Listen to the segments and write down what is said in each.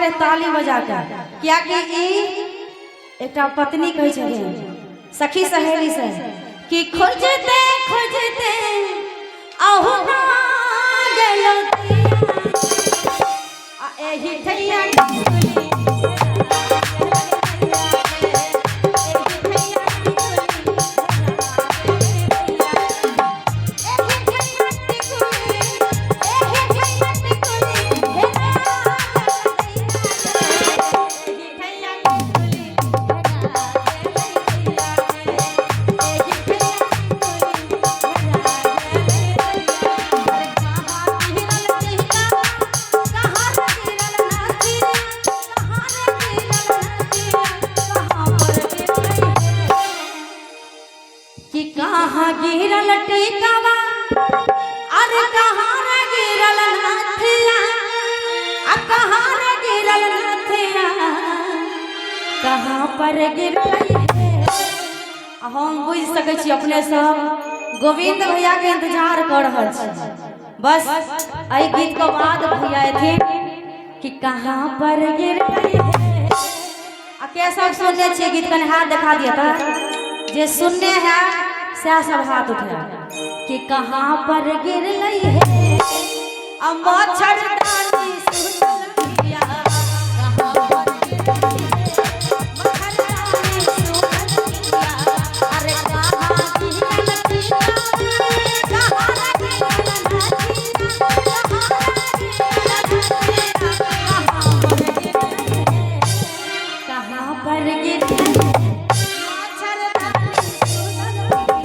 कने ताली बजा के, कियाकि ई एकटा पत्नी कहै छथिन सखी सहेली से कि खोजते खोजते अहु ना गेलो आ एही ठैया टिकुली कि कहाँ गिरल टीकावा, अरे कहाँ रे गिरल नथिया, आ कहाँ रे गिरल नथिया, कहाँ पर गिरल। आ हम बुझि सकै छी अपने सब गोविंद भैया के इंतजार कर रहल छी। बस एहि गीत के बाद भैया एथिन कि कहाँ पर गिरल। आ के सब सुनने छियै गीत, कने हाथ देखा दिअ तऽ, जे सुनने है सएह सब हाथ उठा कि कहाँ पर गिरलै हे। आ मच्छरदानी सुतल पिया, कहाँ पर गिरलै हे? मच्छरदानी सुतल पिया, अरे कहाँ गिरल टीका, कहाँ गिरल नथिया, कहाँ गिरल नथिया, कहाँ पर गिरलै हे, कहाँ पर गिरलै मच्छरदानी सुतल पिया, कहाँ पर गिरलै हे? मच्छरदानी सुतल पिया।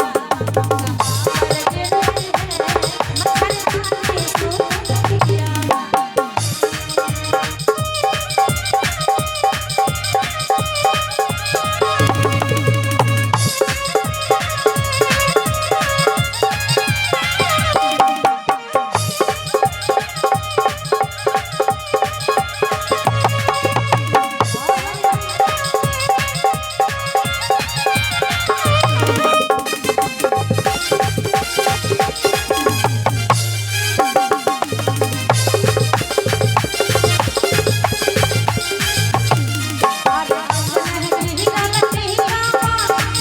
अरे अपने गिरल टीकावा,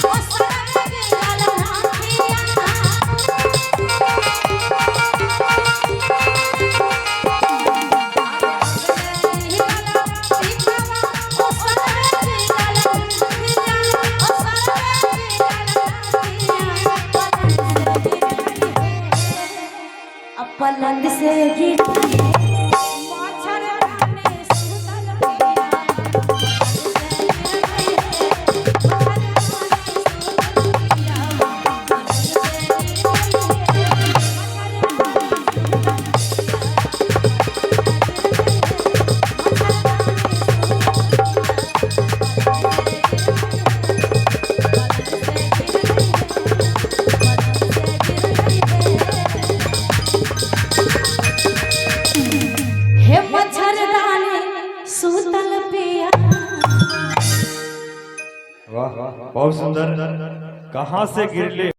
ओ सरग गिरल नथिया। पलंग से गिर मच्छरदानी सुतल पिया, हे मच्छरदानी सुतल पिया। वाह, बहुत सुंदर। कहाँ से गिरले?